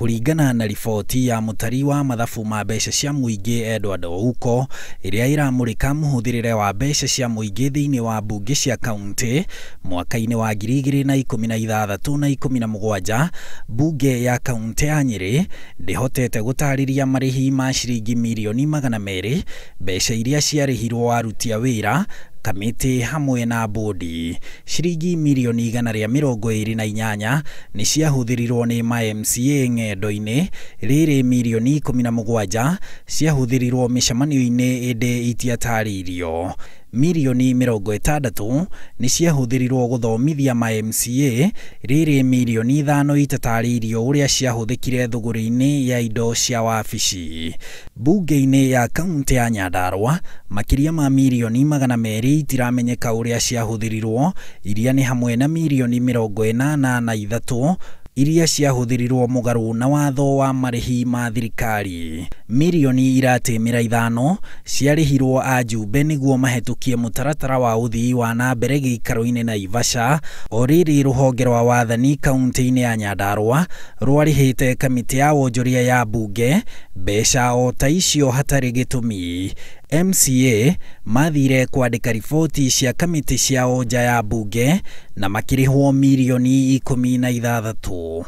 Kũringana na riboti ya mũtari wa mathabu ma mbeca cia mũingĩ Edward Ouko ĩrĩa ĩramũrĩka mũhũthĩrĩre wa mbeca cia mũingĩ thĩinĩ wa mbunge cia kaunti mwaka-inĩ wa 2016 na 17, mbunge ya kaunti ya Nyĩrĩ ndĩhotete gũtarĩria marĩhi ma ciringi mirioni 200 mbeca iria ciarĩhirwo aruti a wĩra, kamĩtĩ hamwe na bodi. Ciringi mirioni 128 nĩ ciahũthĩrirwo nĩ ma MCA ng'endo-inĩ, rĩrĩ mirioni 17 ciahũthĩrirwo mĩcemanio-inĩ ĩndĩ itiatarĩirio. Mirioni 60 nĩ ciahũthĩrirwo gũthomithia ma MCA, rĩrĩ mirioni 5 itatarĩirio ũrĩa ciahũthĩkire thũgũrĩ-inĩ ya indo cia wabici. Mbunge-inĩ ya kaunti ya Nyandarua makĩria ma mirioni 200 itiramenyeka ũrĩa ciahũthĩrirwo, iria nĩ hamwe na mirioni 83 iria ciahũthĩrirwo mũgarũ na watho wa marĩhi ma thirikari. Mirioni iratĩmĩra 5 ciarĩhirwo ajumbe nĩguo mahĩtũkie mũtaratara wa ũthii wa na mbere gĩikaro-inĩ Naivasha. O rĩrĩ rũhonge rwa wathani kaunti-inĩ ya Nyandarua rwarĩhĩte kamĩtĩ ya wonjoria ya mbunge mbeca o ta icio hatarĩ gĩtũmi. MCA mathire kwandĩka riboti cia kamĩtĩ ciao nja ya mbunge na makĩrĩhwo mirioni 16.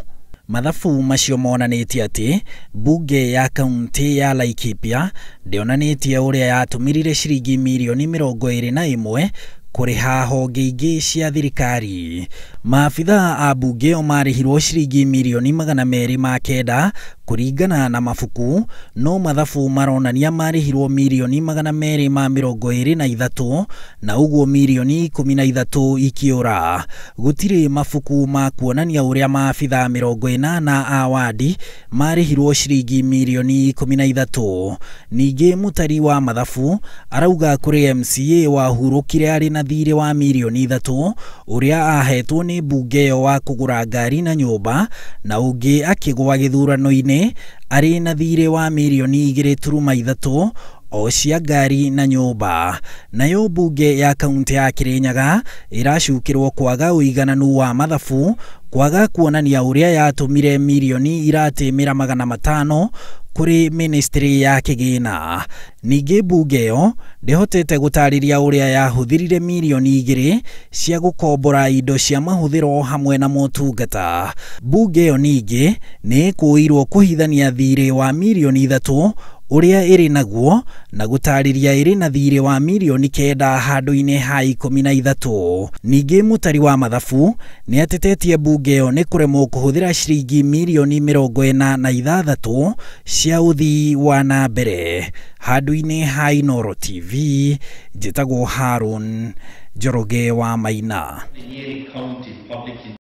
Mathabu macio monanĩtie atĩ mbunge ya kaunti ya Laikipia ndĩonanĩtie ũrĩa yatũmĩrire ciringi mirioni 21 kũrĩha honge ingĩ cia thirikari. Maabithaa a mbunge ĩyo marĩhirwo ciringi mirioni 209 kũringana na mabuku, no mathabu maronania marĩhirwo mirioni 223 na ũguo mirioni 13 ikĩũra. Gũtirĩ mabuku ma kuonania ũrĩa maabithaa 80 a wadi marĩhirwo ciringi mirioni 13. Ningĩ mũtari wa mathabu arauga kũrĩ MCA wahurũkire arĩ na thirĩ wa mirioni 3 ũrĩa ahetwo nĩ mbunge ĩyo wa kũgũra ngari na nyũmba, na ũngĩ akĩgũa gĩthurano-inĩ arĩ na thirĩ wa mirioni 2.3 o cia ngari na nyũmba. Nayo mbunge ya kaunti ya Kirinyaga ĩracukĩrwo kwaga ũigananu wa mathabu, kwaga kuonania ũrĩa yatũmire mirioni iratĩmĩra 500 kũrĩ ministry ya kĩgĩna. Ningĩ mbunge ĩyo ndĩhotete gũtarĩria ũrĩa yahũthĩrire mirioni 2 cia gũkombora indo cia mahũthĩro hamwe na motungata. Mbunge ĩyo ningĩ nĩ ĩkũĩirwo kũhithania thirĩ wa mirioni 3 ũrĩa ĩrĩ naguo na gũtarĩria ĩrĩ na thirĩ wa mirioni 9 handũ-inĩ ha 13. Ningĩ mũtari wa mathabu nĩ atetetie mbunge ĩyo nĩ kũremwo kũhũthĩra ciringi mirioni 46 cia ũthii wa na mbere. Handũ-inĩ ha Inooro TV, njĩtagwo Harun Njoroge wa Maina.